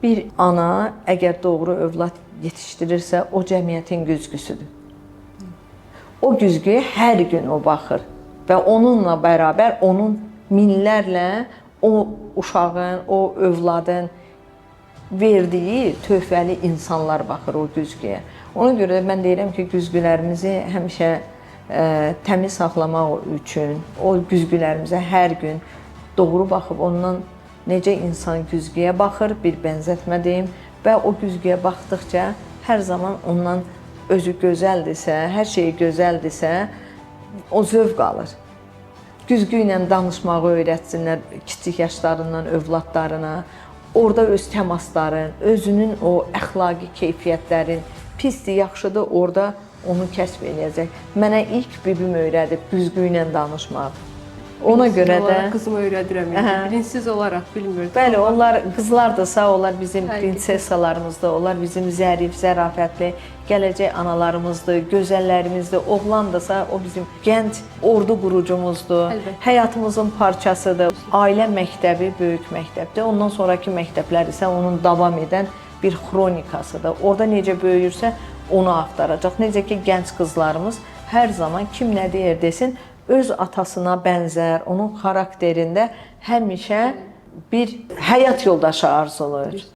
Bir ana əgər doğru övlad yetişdirirsə, o cəmiyyətin güzgüsüdür. O güzgüyə hər gün o baxır və onunla bərabər onun minlərlə o uşağın, o övladın verdiyi töhfəli insanlar baxır o güzgüyə. Ona görə də mən deyirəm ki, güzgülərimizi həmişə təmiz saxlamaq üçün o güzgülərimizə hər gün doğru baxıb ondan necə insan güzgüyə baxır, bir bənzətmə deyim və o güzgüyə baxdıqca hər zaman ondan özü gözəldirsə, hər şeyi gözəldirsə, o zövq alır. Güzgü ilə danışmağı öyrətsinlər kiçik yaşlarından övladlarına. Orda öz təmasların, özünün o əxlaqi keyfiyyətlərin, pisdir, yaxşıdır, orada onu kəsb eləyəcək. Mənə ilk bibim öyrədib güzgü ilə danışmağı. Ona görə də qızıma öyrədirəm indi. Bilinçsiz olaraq bilmirdim. Bəli, onlar qızlardırsa, onlar bizim Həqiqətən. prinsesalarımızdır, onlar bizim zərif, zərafətli gələcək analarımızdır, gözəllərimizdir. Oğlandırsa, o bizim gənc ordu qurucumuzdur. Əlbəttə. Həyatımızın parçasıdır. Ailə məktəbi böyük məktəbdir. Ondan sonrakı məktəblər isə onun davam edən bir xronikasıdır. Orada necə böyüyürsə, onu axtaracaq. Necə ki, gənc qızlarımız hər zaman kim nə deyir desin, öz atasına bənzər, onun xarakterində həmişə bir həyat yoldaşı arzulayır.